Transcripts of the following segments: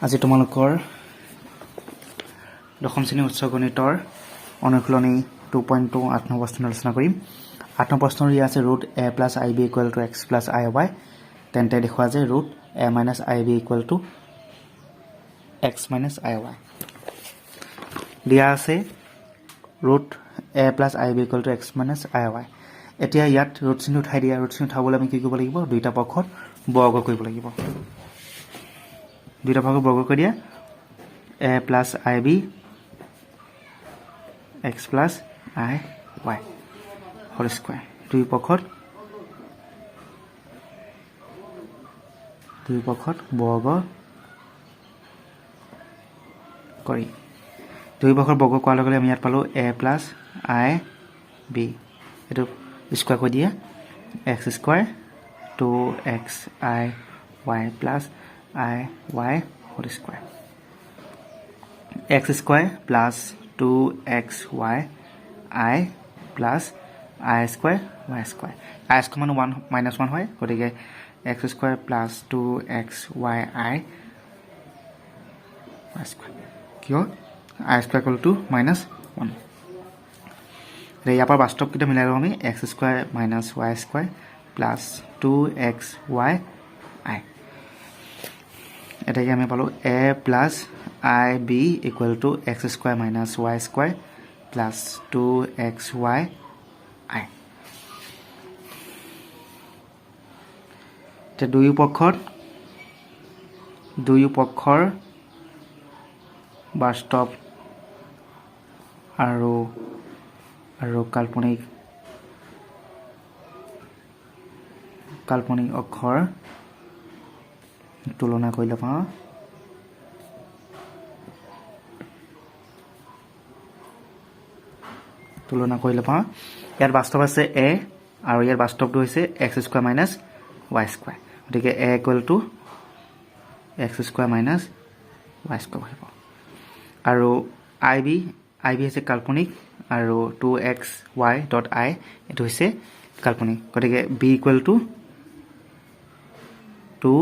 আজি তোমালোকৰ দশম শ্ৰেণীৰ উচ্চ গণিতৰ অনুশীলনী 2.2, 8 নং প্ৰশ্ন আলোচনা কৰিম। 8 নং প্ৰশ্নৰ দিয়া আছে root a plus I b equal to x plus I y, তেন্তে দেখুওৱা যে root a minus I b equal to x minus I y। দিয়া আছে root a plus I b equal to x minus I y। এতিয়া ইয়াত root চিহ্ন উঠাই দিয়া। ৰুট চিহ্ন উঠাবলৈ আমি কি কৰিব লাগিব? দুইটা পক্ষত বৰ্গ কৰিব লাগিব। দুইটা ভাগত বৰ্গ কৰি দিয়া, a plus I b x plus I y whole square। দুই পক্ষত বৰ্গ কৰি, দুই পক্ষত বৰ্গ কৰাৰ লগে লগে আমি ইয়াত পালোঁ এ প্লাছ I B, এইটো স্কুৱাৰ কৰি দিয়ে x square two x I y plus I y whole square, x square plus two x y I plus I square y square। I square মানে ওৱান, মাইনাছ ওৱান হয়। গতিকে x square plus two x y I y square। কিয়? I square equal to minus one। এতিয়া ইয়াৰ পৰা বাস্তৱকেইটা মিলাই লওঁ আমি, x square minus y square plus two x y I। এটাকে আমি পালোঁ a plus I b equal to x square minus y square plus two x y I। এতিয়া দুয়ো পক্ষৰ বাস্তৱ আৰু কাল্পনিক অক্ষৰ তুলনা কৰিলে পাওঁ, তুলনা কৰিলে পাওঁ, ইয়াত বাস্তৱ আছে এ আৰু ইয়াত বাস্তৱটো হৈছে x square minus y square। গতিকে a equal to x square minus y square বহিব আৰু আই বি, আই বি হৈছে কাল্পনিক আৰু two x y dot I এইটো হৈছে কাল্পনিক। গতিকে b equal to two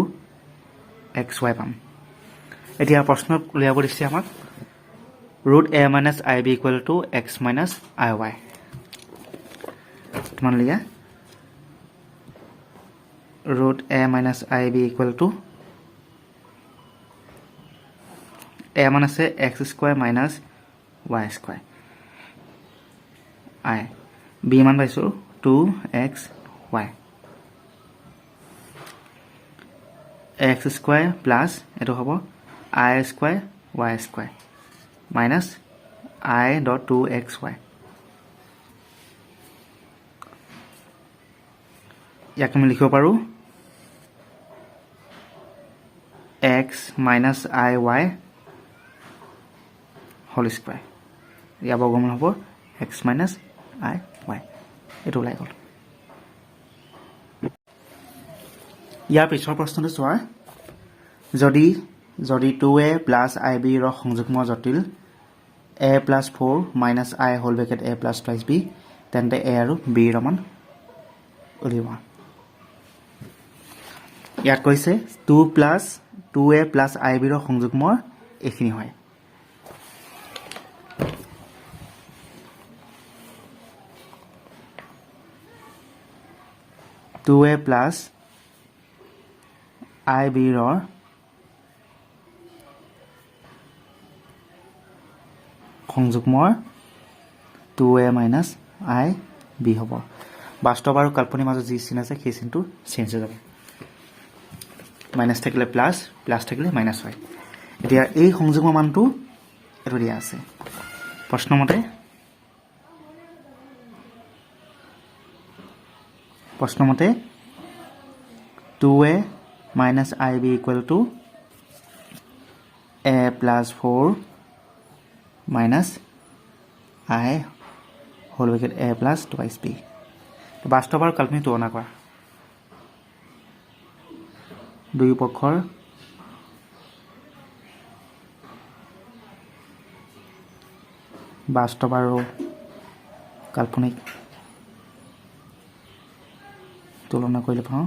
x y পাম। এতিয়া প্ৰশ্নত উলিয়াব দিছে আমাক root a minus I b equal to x minus I y। কিমান লিখা? Root a minus I b equal to a মান আছে x square minus y square, I b মান পাইছোঁ two x y, x square plus এইটো হ'ব I square y square minus I dot two x y। ইয়াক আমি লিখিব পাৰোঁ x minus I y whole square। ইয়াৰ বৰ্গমূল হ'ব এক্স মাইনাছ I Y. এইটো ওলাই গ'ল। ইয়াৰ পিছৰ প্ৰশ্নটো চোৱা। যদি টু এ প্লাছ I বিৰ সংযুগ্ম জটিল a plus four minus I whole bracket a plus plus b, তেন্তে এ আৰু বিৰ মান উলিওৱা। ইয়াত কৈছে two a plus I বিৰ সংযুগ্মৰ এইখিনি হয়। টু এ প্লাছ I বিৰ সংযুগ্মৰ two a minus I b হ'ব। বাস্তৱ আৰু কাল্পনিক মাজত যি চিন আছে, সেই চিনটো চেঞ্জ হৈ যাব। মাইনাছ থাকিলে প্লাছ, প্লাছ থাকিলে মাইনাছ হয়। এতিয়া এই সংযুগ্ম মানটো এইটো দিয়া আছে প্ৰশ্নমতে। প্ৰশ্নমতে two a minus I b equal to a plus four minus I whole bracket a plus twice b। বাস্তৱ আৰু কাল্পনিক তুলনা কৰা। দুয়ো পক্ষৰ বাস্তৱ আৰু কাল্পনিক তুলনা কৰিলে পাওঁ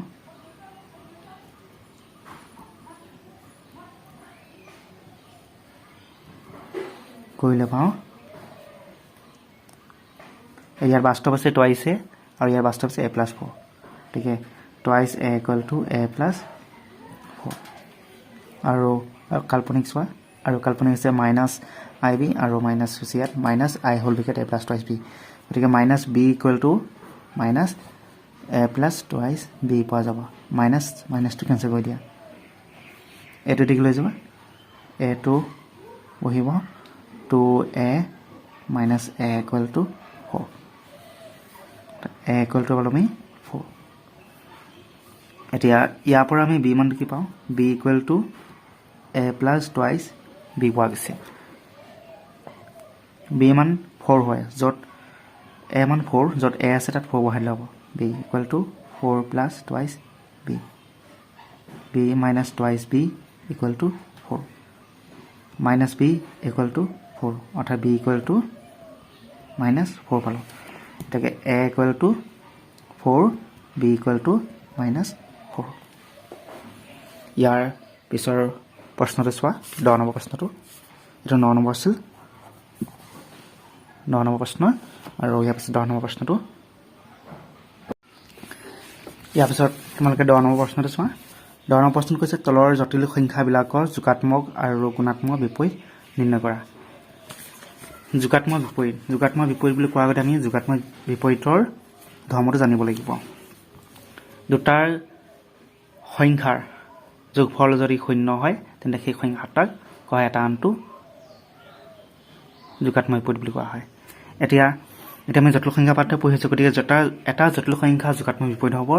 কৰিলে পাওঁ, ইয়াৰ বাস্তৱ আছে টুৱাইছ এ আৰু ইয়াৰ বাস্তৱ আছে এ প্লাছ ফ'ৰ। গতিকে twice a equal to a plus four। আৰু কাল্পনিক চোৱা, আৰু কাল্পনিক হৈছে মাইনাছ I B আৰু মাইনাছ হৈছে ইয়াত minus I whole bracket a plus twice b। গতিকে minus b equal to minus a plus twice b পোৱা যাব। মাইনাছ মাইনাছটো কেঞ্চেল কৰি দিয়া, এটো দিশ লৈ যাবা, এটো বহিব two a minus a equal to four। A equal to পালোঁ আমি ফ'ৰ। এতিয়া ইয়াৰ পৰা আমি বি মানটো কি পাওঁ? B equal to a plus twice b পোৱা গৈছে। বি মান ফ'ৰ হয়, য'ত এ মান ফ'ৰ, য'ত এ আছে তাত ফ'ৰ বহাই দিলে হ'ব। B equal to four plus twice b, b minus twice b equal to four, minus b equal to four, অৰ্থাৎ b equal to minus four পালোঁ। গতিকে a equal to four, b equal to minus four। ইয়াৰ পিছৰ প্ৰশ্নটো চোৱা, 10 number প্ৰশ্নটো। এইটো ন number আছিল, ন number প্ৰশ্ন। আৰু ইয়াৰ পিছত 10 নম্বৰ প্ৰশ্নটো। ইয়াৰ পিছত তোমালোকে 10 নম্বৰ প্ৰশ্নটো চোৱা। 10 নম্বৰ প্ৰশ্নটো কৈছে, তলৰ জটিল সংখ্যাবিলাকৰ যোগাত্মক আৰু গুণাত্মক বিপৰীত নিৰ্ণয় কৰা। যোগাত্মক বিপৰীত, যোগাত্মক বিপৰীত বুলি কোৱাৰ আগতে আমি যোগাত্মক বিপৰীতৰ ধৰ্মটো জানিব লাগিব। দুটাৰ সংখ্যাৰ যোগফল যদি শূন্য হয়, তেন্তে সেই সংখ্যাটাক কোৱা হয় এটা আনটো যোগাত্মক বিপৰীত বুলি কোৱা হয়। এতিয়া আমি জটিল সংখ্যা পাঠ্য পঢ়ি আছোঁ। গতিকে এটা জটিল সংখ্যা যোগাত্মক বিপৰীত হ'ব,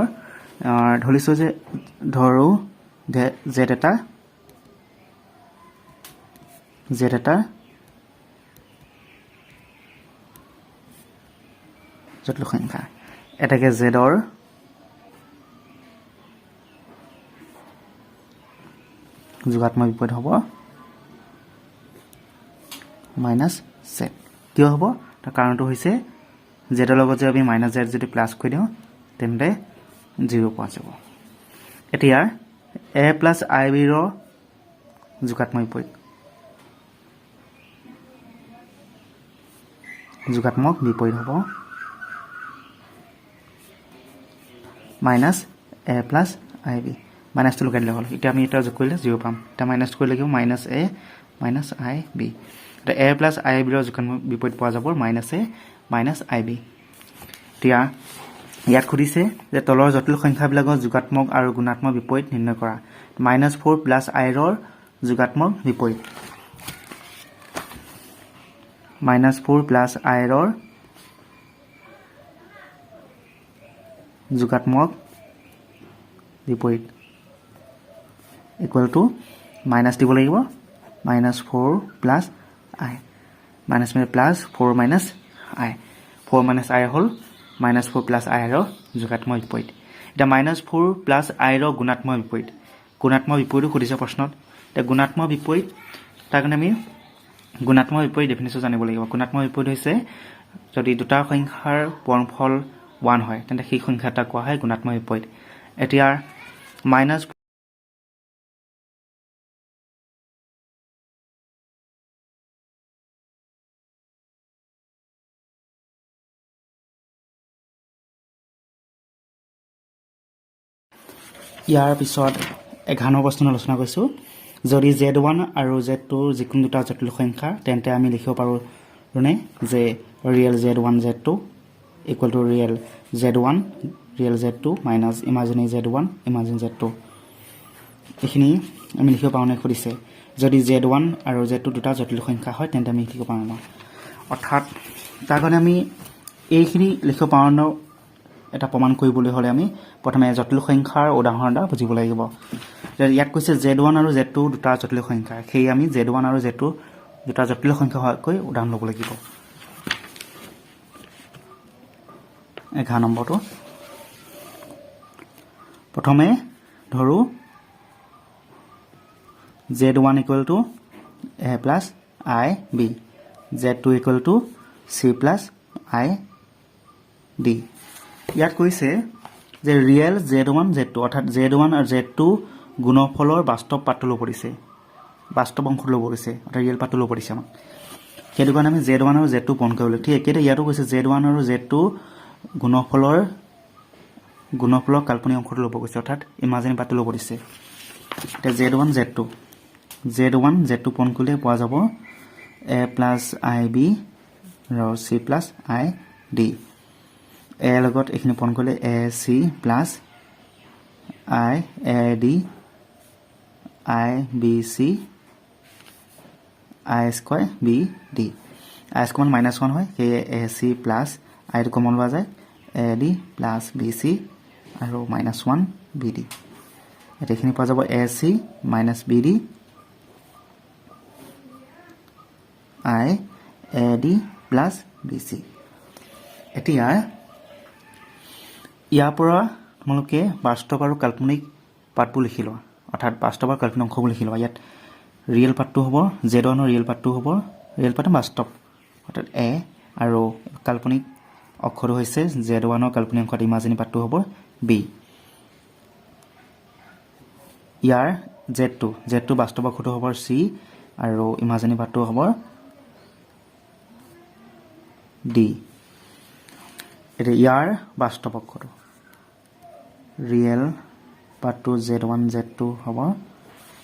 ধৰিছোঁ যে ধৰোঁ জেড এটা জটিল সংখ্যা। এটাকে জেডৰ যোগাত্মক বিপৰীত হ'ব মাইনাছ জেড। কিয় হ'ব? তাৰ কাৰণটো হৈছে জেডৰ লগত যে আমি মাইনাছ জেড যদি প্লাছ কৰি দিওঁ, তেন্তে জিৰ' পোৱা যাব। এতিয়া এ প্লাছ I বিৰ যোগাত্মক বিপৰীত হ'ব minus a plus I b। মাইনাছটো লগাই দিলে হ'ল। এতিয়া আমি এতিয়া যোগ কৰিলে জিৰ' পাম। এতিয়া মাইনাছ কৰিলে কি হ'ব? Minus a minus I b। এতিয়া এ প্লাছ I বিৰ যোগাত্মক বিপৰীত পোৱা যাব minus a minus I b। এতিয়া ইয়াত সুধিছে যে তলৰ জটিল সংখ্যাবিলাকৰ যোগাত্মক আৰু গুণাত্মক বিপৰীত নিৰ্ণয় কৰা। মাইনাছ ফ'ৰ প্লাছ আইৰ যোগাত্মক বিপৰীত, মাইনাছ ফ'ৰ প্লাছ আইৰ যোগাত্মক বিপৰীত ইকুৱেল টু মাইনাছ দিব লাগিব, minus four plus i, minus মানে plus, four minus i, four minus i হ'ল মাইনাছ ফ'ৰ প্লাছ আইৰ যোগাত্মক বিপৰীত। এতিয়া মাইনাছ ফ'ৰ প্লাছ আইৰ গুণাত্মক বিপৰীত, গুণাত্মক বিপৰীতো সুধিছে প্ৰশ্নত। এতিয়া গুণাত্মক বিপৰীত, তাৰ কাৰণে আমি গুণাত্মক বিপৰীত ডেফিনেশ্যন জানিব লাগিব। গুণাত্মক বিপৰীত হৈছে যদি দুটা সংখ্যাৰ পূৰণফল ওৱান হয়, তেন্তে সেই সংখ্যা এটা কোৱা হয় গুণাত্মক বিপৰীত। এতিয়া মাইনাছ ইয়াৰ পিছত 11 নম্বৰ প্ৰশ্ন আলোচনা কৰিছোঁ। যদি জেড ওৱান আৰু জেড টু যিকোনো দুটা জটিল সংখ্যা, তেন্তে আমি লিখিব পাৰোঁ নে যে real z one z two equal to real z one real z two minus imaginary z one imaginary z two? এইখিনি আমি লিখিব পাৰোঁনে সুধিছে। যদি জেড ওৱান আৰু জেড টু দুটা জটিল সংখ্যা হয়, তেন্তে আমি লিখিব পাৰোঁ ন? অৰ্থাৎ তাৰ কাৰণে আমি এইখিনি লিখিব পাৰোঁ ন, এটা প্ৰমাণ কৰিবলৈ হ'লে আমি প্ৰথমে জটিল সংখ্যাৰ উদাহৰণ এটা বুজিব লাগিব। ইয়াত কৈছে জেড ওৱান আৰু জেড টু দুটা জটিল সংখ্যা। সেয়ে আমি জেড ওৱান আৰু জেড টু দুটা জটিল সংখ্যা হোৱাকৈ উদাহৰণ ল'ব লাগিব। 11 নম্বৰটো প্ৰথমে ধৰোঁ z one equal to a plus I b, z two equal to c plus I d। ইয়াত কৈছে যে real z one z two, অৰ্থাৎ জেড ওৱান আৰু জেড টু গুণফলৰ বাস্তৱ পাৰ্টটো ল'ব দিছে, বাস্তৱ অংশটো ল'ব দিছে, অৰ্থাৎ ৰিয়েল পাৰ্টটো ল'ব দিছে আমাক। সেইটো কাৰণে আমি জেড ওৱান আৰু জেড টু পূৰণ কৰিব লাগিব। ঠিক একেদৰে ইয়াতো কৈছে, জেড ওৱান আৰু জেড টু গুণফলৰ কাল্পনিক অংশটো ল'ব কৈছে, অৰ্থাৎ ইমাজিনেৰী পাৰ্টটো ল'ব দিছে। এতিয়া Z one Z two, Z one Z two পূৰণ কৰিলে পোৱা যাব এ প্লাছ I B আৰু চি প্লাছ I D. এ লগত এইখিনি পূৰণ কৰিলে A C plus I A D I B C I square B D। I square minus one হয়, সেয়ে এ চি প্লাছ আইটো কমন লোৱা যায়, A D plus B C আৰু মাইনাছ ওৱান বি ডি। এতিয়া এইখিনি পোৱা যাব A C minus B D I A D plus B C। এতিয়া ইয়াৰ পৰা তোমালোকে বাস্তৱ আৰু কাল্পনিক পাৰ্টবোৰ লিখি লোৱা, অৰ্থাৎ বাস্তৱ আৰু কাল্পনিক অংশবোৰ লিখি লোৱা। ইয়াত ৰিয়েল পাৰ্টটো হ'ব, জেড ওৱানৰ ৰিয়েল পাৰ্টটো হ'ব, ৰিয়েল পাৰ্টটো বাস্তৱ, অৰ্থাৎ এ, আৰু কাল্পনিক অক্ষৰটো হৈছে জেড ওৱানৰ কাল্পনিক অংশত ইমাজিনেৰী পাৰ্টটো হ'ব বি। ইয়াৰ জেড টু বাস্তৱ অক্ষৰটো হ'ব চি আৰু ইমাজিনেৰী পাৰ্টটো হ'ব ডি। এতিয়া ইয়াৰ বাস্তৱ অক্ষৰটো ৰিয়েল পাৰ্টটো জেড ওৱান জেড টু হ'ব।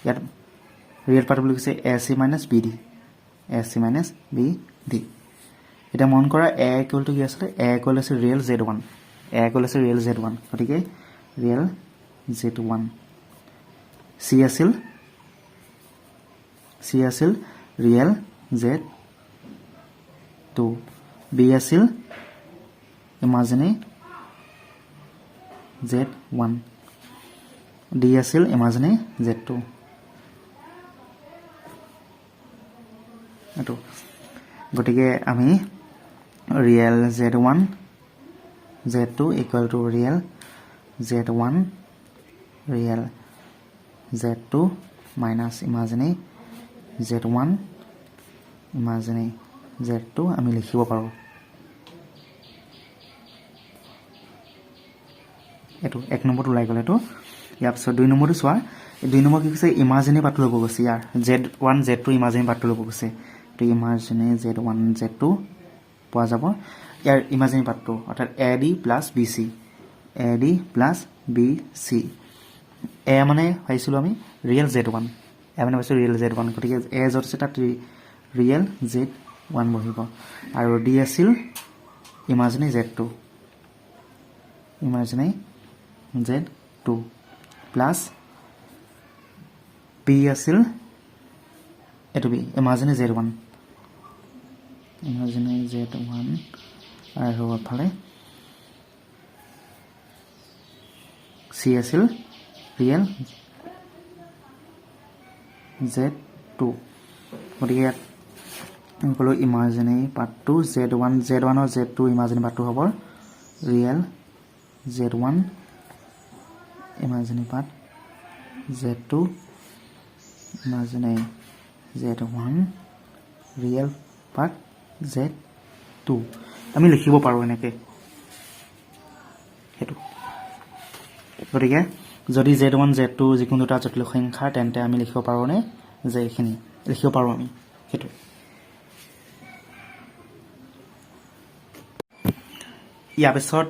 ইয়াত ৰিয়েল পাৰ্ট বুলি কৈছে A C minus B D, A C minus B D। এতিয়া মন কৰা, এ ইকুৱেলটো কি আছিলে? এ ইকুৱেল আছে real Z one. A equal আছে ৰিয়েল জেড ওৱান, গতিকে ৰিয়েল জেড ওৱান। চি আছিল ৰিয়েল জেড টু। বি আছিল ইমাজিনেৰী জেড ওৱান। ডি আছিল ইমাজিনেৰী জেড টু। এইটো গতিকে আমি real Z one Z two equal to real Z one real Z two minus imaginary Z one imaginary Z two আমি লিখিব পাৰোঁ। এইটো এক নম্বৰটো ওলাই গ'ল এইটো। ইয়াৰ পিছত দুই নম্বৰটো চোৱা। এই দুই নম্বৰ কি কৈছে? ইমাজিনেৰী পাৰ্টটো ল'ব গৈছে। ইয়াৰ Z one Z two imaginary পাৰ্টটো ল'ব গৈছে। তো imaginary Z one Z two পোৱা যাব। ইয়াৰ ইমাজিনেৰী পাৰ্টটো, অৰ্থাৎ A D plus B C, A D plus B C। A মানে পাইছিলোঁ আমি ৰিয়েল জেড ওৱান। এ মানে পাইছোঁ ৰিয়েল জেড ওৱান, গতিকে এ য'ত আছে তাত ৰিয়েল জেড ওৱান বহিব। আৰু ডি আছিল imaginary Z two, imaginary Z two plus B আছিল এইটো B imaginary Z one, imaginary Z one আৰু এফালে চি আছিল ৰিয়েল জেড টু। গতিকে ইয়াত আমি ক'লোঁ ইমাজিনেৰী পাৰ্টটো জেড ওৱান, জেড ওৱানৰ জেড টু ইমাজিনেৰী পাৰ্টটো হ'ব real Z one imaginary part Z two imaginary Z one real part Z two আমি লিখিব পাৰোঁ এনেকৈ সেইটো। গতিকে যদি জেড ওৱান জেড টু যিকোনো দুটা জটিল সংখ্যা, তেন্তে আমি লিখিব পাৰোঁনে যে এইখিনি লিখিব পাৰোঁ আমি সেইটো। ইয়াৰ পিছত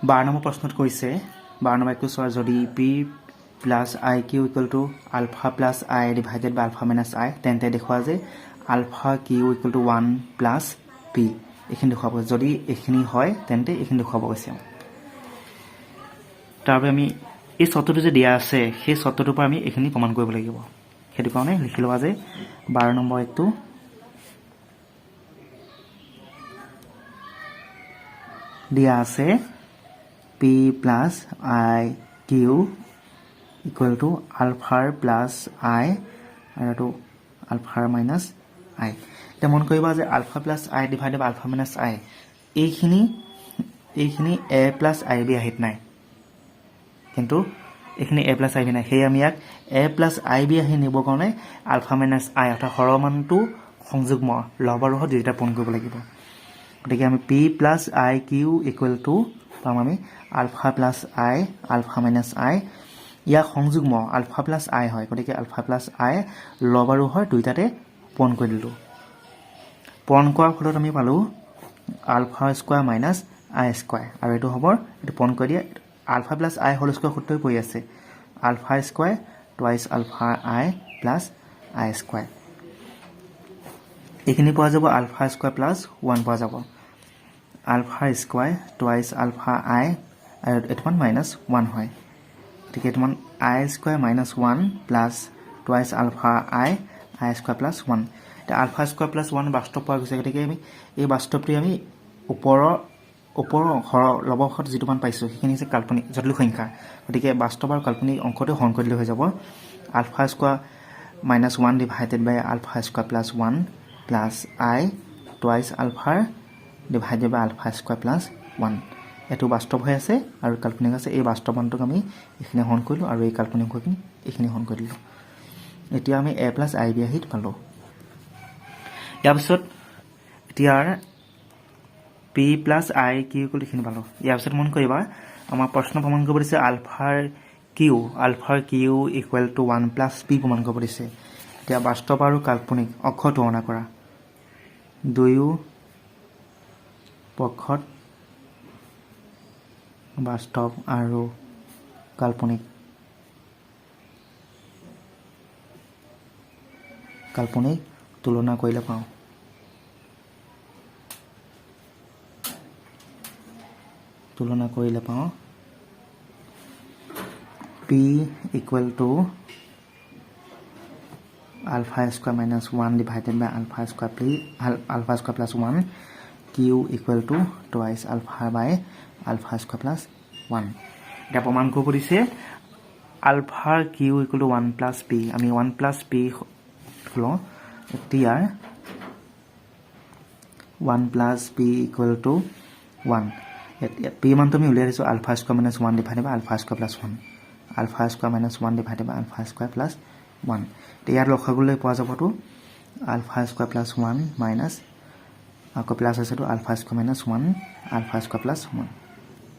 12 নম্বৰ প্ৰশ্নত কৈছে, 12 নম্বৰ একটো চোৱা, যদি P plus I Q equal to alpha plus I divided by alpha minus I, তেন্তে দেখুওৱা যে alpha Q equal to one plus P। এইখিনি দেখুৱাব, যদি এইখিনি হয় তেন্তে এইখিনি দেখুৱাব কৈছে। তাৰবাবে আমি এই চৰ্তটো যে দিয়া আছে, সেই চৰ্তটোৰ পৰা আমি এইখিনি প্ৰমাণ কৰিব লাগিব। সেইটো কাৰণে লিখি লোৱা যে 12 নম্বৰ একটো দিয়া আছে P plus I Q equal to আলফাৰ প্লাছ I আৰু এইটো আলফাৰ মাইনাছ I. এতিয়া মন কৰিবা যে alpha plus I divided by alpha minus I, এইখিনি এ প্লাছ I B আহিত নাই, কিন্তু এইখিনি এ প্লাছ I B নাই। সেয়ে আমি ইয়াক এ প্লাছ I B আহি নিবৰ কাৰণে আলফা মাইনাছ I, অৰ্থাৎ হৰমানটো সংযুগ্ম, লব আৰু হৰ দুয়োটা পূৰণ কৰিব লাগিব। গতিকে আমি P plus I Q equal to পাম আমি alpha plus I alpha minus I। ইয়াক সংযুগ্ম আলফা প্লাছ I হয়, গতিকে আলফা প্লাছ I লব আৰু হৰ দুয়োটাতে পূৰণ কৰি দিলোঁ। পূৰণ কৰাৰ ফলত আমি পালোঁ alpha square minus i square। আৰু এইটো হ'ব, এইটো পূৰণ কৰি দিয়ে alpha plus i whole square সূত্ৰই পৰি আছে, alpha square twice alpha I plus i square। এইখিনি পোৱা যাব, আলফা স্কুৱাৰ প্লাছ ওৱান পোৱা যাব, alpha square twice alpha i আৰু এইটো মান মাইনাছ ওৱান হয়। গতিকে এইটো মান i square minus one plus twice alpha i i square plus one। এতিয়া আলফা স্কুৱাৰ প্লাছ ওৱান বাস্তৱ পোৱা গৈছে। গতিকে আমি এই বাস্তৱটোৱে আমি ওপৰৰ ওপৰৰ হৰ লৱত যিটো মান পাইছোঁ, সেইখিনি হৈছে কাল্পনিক জটিল সংখ্যা। গতিকে বাস্তৱ আৰু কাল্পনিক অংশটো হৰণ কৰি দিলে হৈ যাব alpha square minus one divided by alpha square plus one plus i twice আলফাৰ divided by alpha square plus one। এইটো বাস্তৱ হৈ আছে আৰু কাল্পনিক আছে। এই বাস্তৱ মানটোক আমি এইখিনি হৰণ কৰিলোঁ আৰু এই কাল্পনিক অংশখিনি এইখিনি হৰণ কৰি দিলোঁ। এতিয়া আমি এ প্লাছ I B আৰ্হিত পালোঁ। ইয়াৰ পিছত এতিয়া P plus I Q equal এইখিনি পালোঁ। ইয়াৰ পিছত মন কৰিবা, আমাৰ প্ৰশ্ন প্ৰমাণ কৰিব দিছে আলফাৰ Q equal to one plus p প্ৰমাণ কৰিব দিছে। এতিয়া বাস্তৱ আৰু কাল্পনিক অক্ষ তুলনা কৰা। দুয়ো পক্ষত বাস্তৱ আৰু কাল্পনিক তুলনা কৰিলে পাওঁ, p equal to alpha square minus one divided by alpha square plus one, q equal to twice alpha by alpha square plus one। এতিয়া প্ৰমাণ কৰিব দিছে আলফাৰ q equal to one plus p। আমি ওৱান প্লাছ পি লওঁ। এতিয়া one plus p equal to one। ইয়াত P মানটো আমি উলিয়াই দিছোঁ, alpha square minus one divided by alpha square plus one, alpha square minus one divided by alpha square plus one। এতিয়া ইয়াত লসাগুলৈ পোৱা যাবতো alpha square plus one minus, আকৌ প্লাছ আছেতো, alpha square minus one alpha square plus one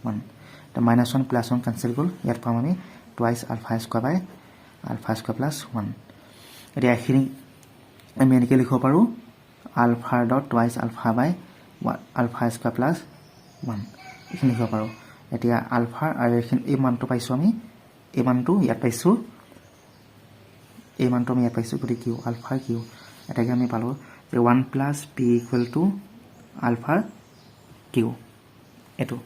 one। এতিয়া minus one plus one cancel গ'ল। ইয়াত পাম আমি twice alpha square by alpha square plus one। এতিয়া এইখিনি আমি এনেকৈ লিখিব পাৰোঁ, আলফাৰ dot twice alpha by alpha square plus one, এইখিনি লিখিব পাৰোঁ। এতিয়া আলফাৰ আৰু এইখিনি এই মানটো পাইছোঁ আমি, এই মানটো ইয়াত পাইছোঁ, এই মানটো আমি ইয়াত পাইছোঁ। গতিকে কিউ, আলফাৰ কিউ এটাকে আমি পালোঁ যে one plus p equal to আলফাৰ কিউ এইটো।